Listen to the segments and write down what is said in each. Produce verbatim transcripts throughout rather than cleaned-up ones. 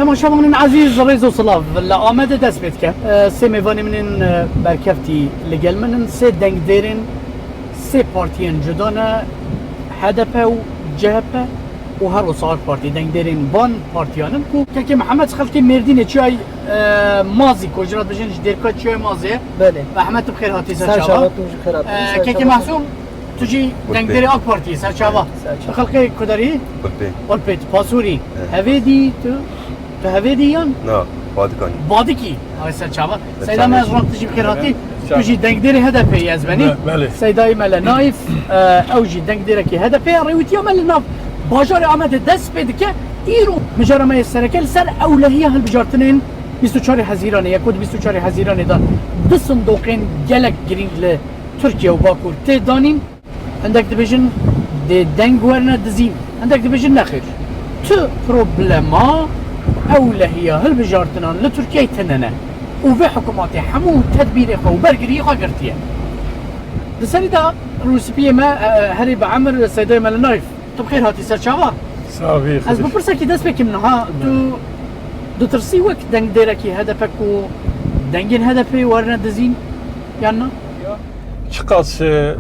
Temaşevanên ezîz, rêz û silav. Li Amedê dest pê dike. E, sê mêvanê min ên, e, berkeftî li gel min in. Sê dengdêrên sê partiyên cuda ne, H D P û C H P û her wisa AK Partî. Dengdêrên van partiyan in ku Kekê Mihemed xelkê Mêrdînê çiyayê, e, Mazî, ku ji re dibêjin ji Dêrka çiyayê Mazê ye. Belê. Mihemed, tu bi xêr hatî ser çava. Ser çava, tu jî xêr hatî. E, Kekê Mehsûm, tu jî dengdêrê AK Partî, ser çava. Ser çava. Tu xelkê kuderî? Ulpêt. Ulpêt, Pasûrî. Evet. Hevêdî tu? Tu Hevêdî yan? Na, Badikanî. Badikî. Ay ser çava. Seyda me ez ran tu jî bi xêr hatî. Tu jî dengdêrê H D P yê ez benî. Be-, belê. Seydayê Mele Naif, e, ew jî dengdêrekî H D P ye. Rêwîtiya me li nav bajarê Amedê dest pê dike. Îro mijara me yê sereke li ser ewlehiya hilbijartinên bîst û çarê Hezîranê ye, ku di bîst û çarê Hezîranê de du sindoqên gelek girîng li Tirkiye û Bakur tê danîn. Hindek dibêjin dê deng werine dizîn. Hindek dibêjin nexêr. Tu problema ewlehiya hilbijartinan li Tirkiyeyê tune ne. Û vê hikûmetê hemû tedbîrê xwe û bergiriyê xwe girtiye. Di serî de rûspiyê me, e, herî bi emir Seydayê Mele Naif. Tu bi xêr hatî ser çava. Sax bî, Ez xwedî. Bi pirsekî dest pê kim niha. Tu ditirsî wek dengdêrekî H D P ku dengên H D P werine dizîn yan na? Çiqas, e,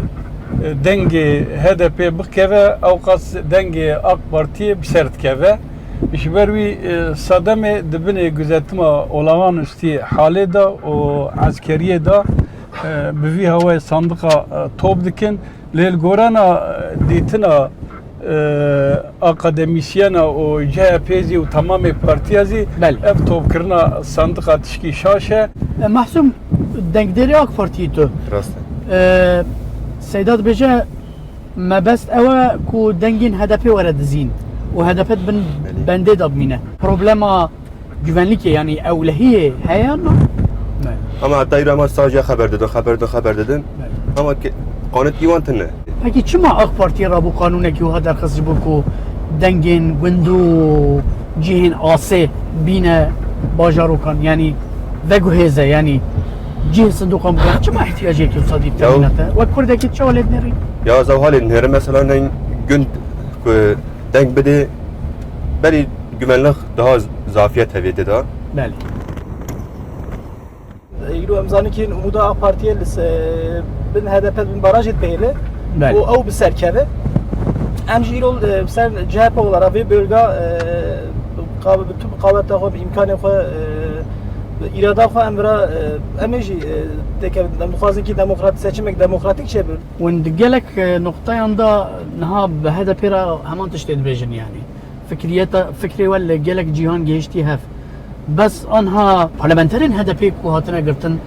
dengê H D P bikeve, ewqas dengê AK Partiyê bi ser dikeve. Ji ber wî, e, Sademê di binê guzetima olağanüstü halê de û eskeriyê de, e, bi vî hawayê sandiqa, e, top dikin. Lê li gorana, e, dîtina, e, akademîsyena û C H P zî û temamê partiya zî Belê. Ev topkirina sandiqa tişkî şaş e. E, Mahsûm, dengdêrê AK Partiyê tu. Rast e. E, Seyda dibêje, mebest ew e ku dengên H D P were dizîn û H D P di bin Belê. Bendê de bimîne. Problema güvenlikê, yanî ewlehiyê heye na? Belê. Ama heta îro ema sadece xeber didin, xeber didin, xeber didin. Belê. Ama ke-, qanûn îwan tune. Peki çima AK Partiyê rabû qanûnekî wiha derxist ji bo ku dengên gund û cihên asê bîne bajarokan, yanî veguhêze, yanî cihê sindoqan bikene? Çima ihtiyacê tu sadî Ya. Temînate? Wek Kurdekî çawa lê dinêrî? Ya, ez ew halê dinêrim, mesela, neyên gund ku deng bidê, berî güvenlik daha zafiyet hevê tê de. Belê. Îro em zanin kî umuda A Partiyê li se-, bin H D P bin barajê dibihêle Belê. Û ew bi ser keve. Em jî îro, e, ser C H P olarak vê bölga, e, qabe-, bi tu qaweta xwe, bi îmkanê xwe, e, bi îrada xwe em vira, e, em ê jî, e, têkevin. Em dixwazin kî demokrat-, seçimek demokratîk çêbe. Hûn di gelek, e, noqteyan de niha bi H D P re heman tiştê dibêjin, yanî. Fikriyeta, fikrê we li gelek cîhan gihiştî hev. Bes anha parlamenterên H D P ku hatine girtin,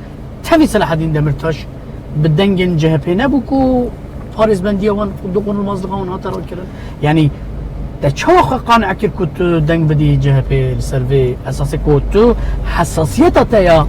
tevî Selahaddin Demirtaş bi dengên C H P nebû ku parêzbendiya wan û doqunulmazliga wan hate rakirin. Yanî te çawa xwe qane kir ku tu deng bidî C H P li ser vê esasê ku tu hesasiyeta te ya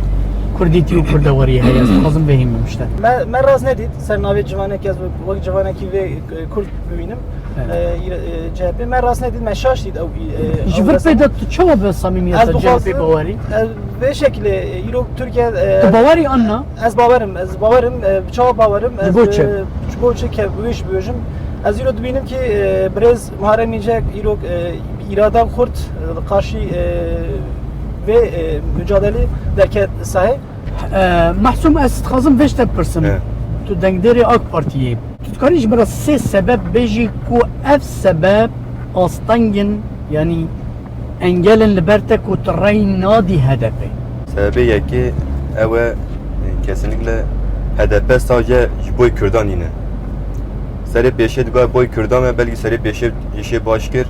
kurdîtî û kurdewariyê heye? Ez dixwazim vê hîn bim ji te. Me, me rast nedît ser navê civanekî ez wek, wek civanekî vê, e, kurd bibînim. Evet. E, îre-, e, C H P me rast nedît, me şaş dît ew, e, Ji ew vir resam. Pê de tu çawa bi samîmiyeta Ez C H P bixwazim, bawerî? Ez vê şekilê, e, îro Tirkiye, e, Tu bawerî an na? Ez bawerim, ez bawerim, e, bi çawa bawerim? Ji Ez, bo çi? e, ji bo çi ke wê jî bibêjim. Ez îro dibînim ki, e, birêz Muharrem İnce îro, e, îrada xurt, e, li qarşî, e, vê, e, mücadele derket sahê. E, Mahsûm, ez dixwazim vê ji te bipirsim. He. Tu dengdêrê AK Partiyê. Tu dikarî ji min re sê sebeb bêjî ku ev sebeb asteng in, yanî engel in li ber te ku tu rey nadî H D P? Sebebê yekê ew e, kesinlikle H D P sadece ji boy Kurdan nîne. Serê pêşê digot boy Kurdan me, belkî serê pêşê îşê baş kir.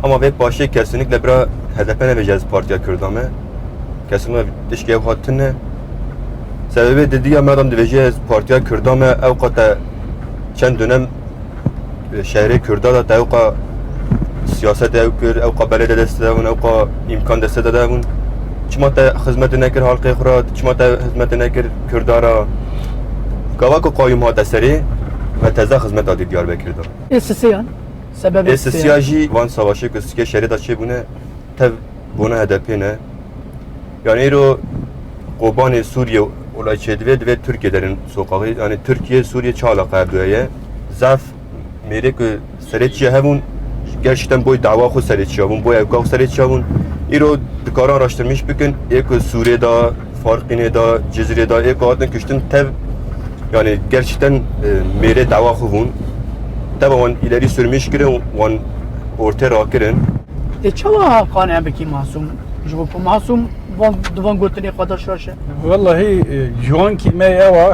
Ama vê paşê kesinlikle bira H D P nebêje ez partiya Kurdan me. Kesinlikle tişkê ew hat tune. Sebebê didiya me adam dibêje ez partiya Kurda me, ew qate çend dönem, e, şehrê Kurda de te ew qa siyaset ew kir, ew qa belê de dest de bûn, ew qa îmkan dest de bûn. Çima te xizmetê nekir halkê xwe re, çima te xizmetê nekir Kurda re? Gava ku qayûm hate serê, me teze xizmeta dî Diyarbekir de. Ê sisiyan, sebebê Ê sisiya jî van savaşê ku sikê şerê de çêbûne, tev bona H D P ne. Yani îro Kobanê Sûriye olay çêdivê, divê Tirkiye derin sokaxê. Yani Tirkiye, Sûriye çi alaqa ev duye ye? Zaf mêrê ku serê çiye hebûn, gerçekten boy dawa xwe serê çiya bûn, boy ewka xwe serê çiya bûn. Îro dikare araştirmîş bikin, ê ku Sûrê de, Farqînê de, Cizîrê de, ê ku hatin kuştin tev, yani gerçekten, e, mêrê dawa xwe bûn. Teva wan îlerî sürmîş kirin, wan ortê rakirin. Te çawa qane bikî Masûm? Ji bo ku Masûm van, di van gotinê xwe de şaş e? Wellahî, e, ji wankî me ew a,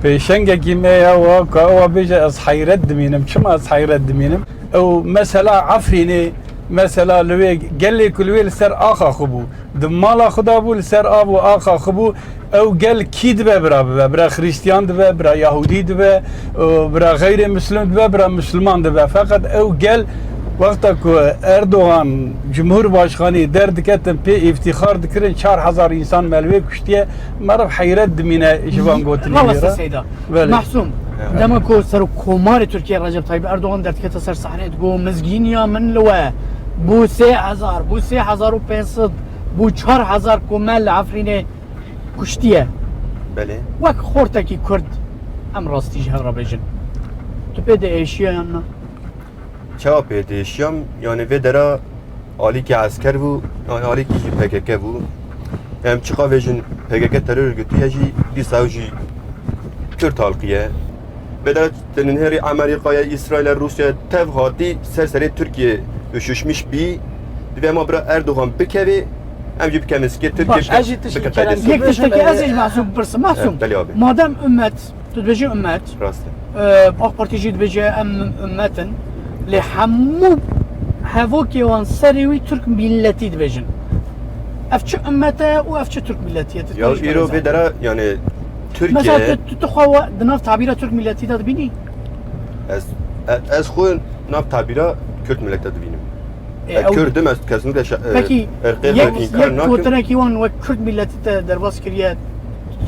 pêşengekî me ew a, ku ew a bêje, ez heyret dimînim. Çima ez heyret dimînim? Ew mesela Efrînê, mesela li wê gelê ku li wê li ser axa xwe bû, di mala xwe de bû, li ser av û axa xwe bû, ew gel kî dibe bira bibe? Bira Xrîstiyan dibe, bira Yahûdî dibe, û bira xeyrê Misilm dibe, bira Misilman dibe. Feqet ew gel wexta ku Erdogan Cumhurbaşkanî derdiketin pê îftîxar dikirin, çar hezar însan me li wê kuştiye, meriv heyret dimîne ji van gotinê Valla wê re. Seyda. Belê. Mahsûm, Ya. dema ku Serokkomarê Tirkiye Recep Tayyip Erdogan derdikete ser sahneyê digot, mizgîniya min li we bû sê hezar, bû sê hezar û pênc sed, bû çar hezar ku me li Efrînê kuştiye. Belê. Wek xortekî Kurd em rastî ji hev re bêjin. Tu pê diêşiya yan na? Çawa pê diêşiyam? Yani vê dera alîkî esker bû, yani alîkî jî P K K bû. Em çiqa vêjin P K K terör örgütü ye jî, dîsa ew jî Kürt halkı ye. Vê dera tenê herî Amerîkaya, Îsraîla, Rûsya tev hatî ser serê Tirkiye üşüşmüş bî. Divê ema bira Erdogan bikevê, em jî bikevin sikê Tirkiye Baş, bike-, ez jî tiştî bike kerem qeydê. Yek tiştekî ez ê ji Masûm bipirsim. Masûm, Evet, belê abi. madem ummet, tu dibêjî ummet, Rast e. e, AK Partî jî dibêje em ummet in. Lê hemû hevokê wan serê wî Türk milletî dibêjin. Ev çi ummet e û ev çi Türk milletî ye? Tu Ya tiştî îro kerem vê dera, yani Mesela Tirkiye tu, tu, tu xwe we di nav tabîra Türk milletî de dibînî? Ez, e-, ez xwe nav tabîra Kürt millete dibînim. E, Ez ew Kürdüm, ez kesinlikle şa-, e, Peki, ırkê yek, xwe înkar yek nakim. gotinekî wan wek Kürt milleti te derbas kiriye,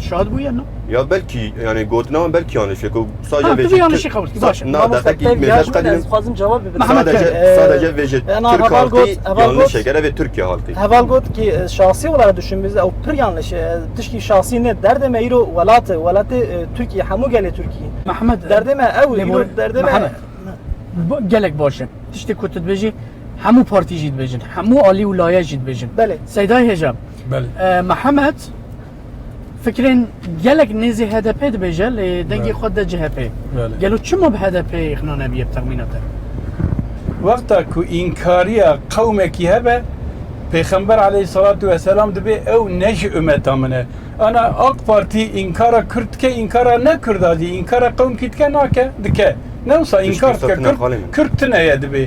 şahid bûye, no? Ya belkî, yani gotina wan belkî yanlış e, ku sadece Ha, tu vêjî vê yanlışî Tür-, qebul kir, sa-, baş e. na, Mamoste, daqekî tev mêze yanlış, qedînim. ez dixwazim cevap bidim. Mehmet Sadece, Bey, e, sadece vêjî yani Türk heval halkı got, heval yanlış got, e, gere ve Türkiye halkı. Heval got ki, e, şahsî olarak düşündüğümüzde ew pir yanlış e, tişkî şahsî ne, derdê me îro welat e, welatê, e, Tirkiye, hemû gelê Tirkiye. Mehmet, Derdê me ew, lê îro bo-, derdê me Mehmet. Bo-, gelek baş e. Tiştê ku tu dibêjî, hemû partî jî dibêjin, hemû alî û laye jî dibêjin. Belê. Seydayê hêja. Belê. E, Mihemed fikrên gelek nêzî H D P dibêje, lê dengê Belê. xwe de C H P. Belê. Gelo çima bi H D P îqna nebiye bi texmîna te? Wexta ku înkariya qewmekî hebe, Pêxember aleyhissalatu vesselam dibê ew ne ji umeta min e. Ana AK Partî înkara Kurd dike, înkara ne Kurda jî, înkara qewmkî dike, nake, dike. Ne wisa Tiştî înkar wisa dike, tune Kurd, xalê min. Kurd tune ye dibê.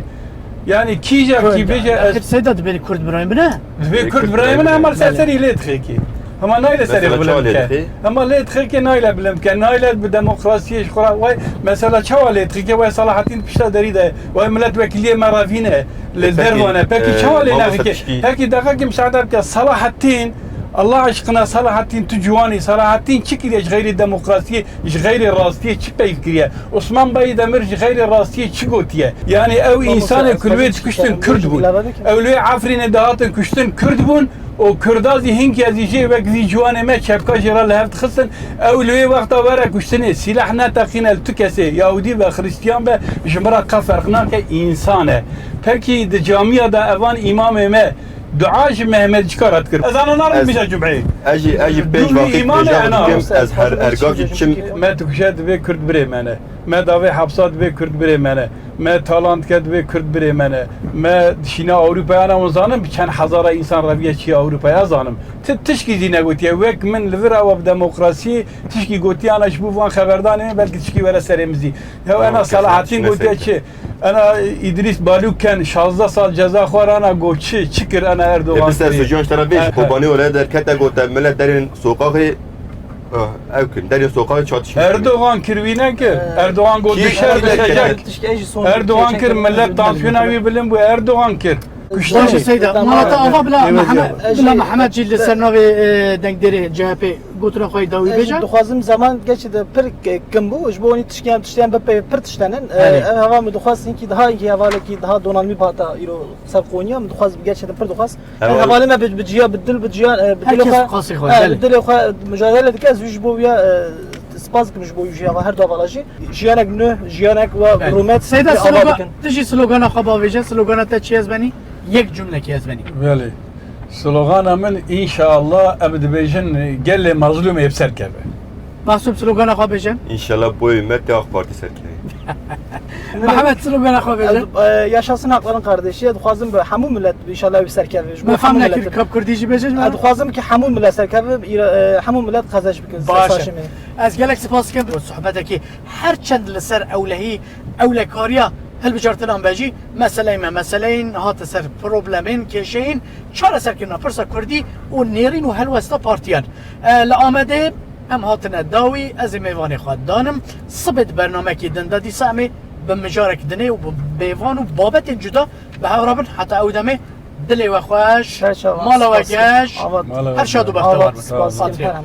Yani kîja Kurd, kî bêje ez Axir Seyda dibêrî Kurd birayê min e? Dibê Ê, Kurd Kurd birayê min e, birayê min e. ama li ser Belê. serî lê dixêkî. Hema nayle serê Mesela bilind çawa lê bike. dixê? Hema lê dixêkê nayle bilind bike. Nayle bi demokrasiyê ji xwe re. Way, mesela çawa lê dixêkê? Way Salahattîn pişta derî de. Way milletvekiliyê me revîne. Li Peki, dervan e. Peki e, çawa lê Mamoste nexêkê? Pişkî. Peki deqekî müsaade bike. Salahattîn, Allah aşkına Salahattîn tu ciwanî. Salahattîn çi kiriye ji xeyrê demokrasiyê, ji xeyrê rastiyê çi peyv kiriye? Osman Bey Demir ji xeyrê rastiyê çi gotiye? Yani ew Mamoste, insanê ez ku li wê xwazim dikuştin çi Kurd bûn. ilave bikim. Ew li wê Efrînê dihatin kuştin Kurd bûn. û Kurda zî hinkî ez jê wek zî ciwanê me çepka jê re li hev dixistin. Ew li wê wexta were kuştinê, sîlah neteqîne li tu kesê, Yahûdî be, Xristiyan be, ji min re qe ferq nake, însan e. Pekî di camiya de evan îmamê me dua ji Mehmedcika re dikir. Ezana narin Ez, mîja cumeyê. ez jî, ez jî pêş Dû vê vaqtê îmamê pêja ena. dikim, ez her ergav jî çim. Me dikuje divê Kurd birê me ne. Me davê hepsa divê Kurd birê me ne. Me talan dike divê Kurd birê me ne. Me dişîne Ewropaya ne, hûn zanin bi çend hezara însan reviye çiye Ewropaya zanim. Ti tişkî zî negotiye. Wek min li vir ewa bi demokrasiyê tişkî gotiye, ana ji bo van xeberdanê me belkî tişkî were serê min zî. Hew ena Tamam, Selahattin kesin, gotiye kesin. çi? Ena Îdrîs Balûken şazdeh sal ceza xwe rana got çi? Çi kir ena Erdogan Ê, bise kirî? Sucan ji te re vê ji E, e. Kobanê were derkete gote millet derên soqaxê, ah, ew kirin. Derên soqaxê çatışmış kirin. Erdogan kir, wî nekir. E, Erdogan got Kî, dişer, kî derkete? dişecek. Tişkî ez jî son Erdogan kir, kir, millet tansiyona wî bilind bû. Erdogan kir. Kuştin Baş e Seyda, Tamam. malata ava bila Eyvallah. Mihemed, Ez bila jî Mihemed jî li ser navê, e, dengdêrê C H P gotina xwe yê dawî Ez jî bêje. dixwazim zaman geçî de pir ke-, kim bû, ji bo hîn tişkiyan, tiştiyan bi pê pir tiştenin. E, Belê. ev heva min dixwaz hinkî daha hinkî hevalekî daha donanmî bihata îro ser Konya, min dixwaz gerçekten pir dixwaz. Heval- Hevalê me bi, bi ciya, bi dil, bi ciyan, e, bi dilê Herkes xwe, qasî xwe, e, belê. bi dilê xwe, e, mücadele dike, ez wî ji bo wî ya, e, spas dikim ji bo wî jî heva, her du hevala jî. Jiyanek nuh, jiyanek we Belê. rûmet Seyda, bir ava slogan, bikin. Tu jî slogana xwe bavêje, slogana te çi ez benî? Yek cumlekî ez benî. Belê. Slogana min, înşallah, em dibêjin, gelê mazlûmê bi ser keve. Masum, slogana xwe bêje. İnşallah boy ümmet ya AK Parti serkeve. Mehmet, slogana xwe bêje. Ee, yaşasın hakların kardeşi. Dixwazim bi hemû millet inşallah bir serkeve. Me fem nekir, kap kurdî jî bêje. Dixwazim ki hemû millet serkeve, îra- e, hemû millet qezenc bikin. Baş. Saşimê. Ez gelek spas dikim. Sohbetekî her çend li ser ewlehî, ewlekariya hilbijartinan be jî, meseleyê me, meseleyên hate ser problemên, kêşeyên çareserkirina pirsa kurdî û nêrîn û helwesta partiyan. E, li Amedê em hatine dawî, ez ê mêvanê xwe danim. Sibê di bernamekî din de dîsa em ê bi mijarek dinê û bi mêvan û babetên cuda bi hev re bin. Heta ew demê dilê we xweş, Her çawa. mala we Spas. geş, Avat. Mala we her şad û geş. bextewar Avat, bin. spas. Hatî. Kerem.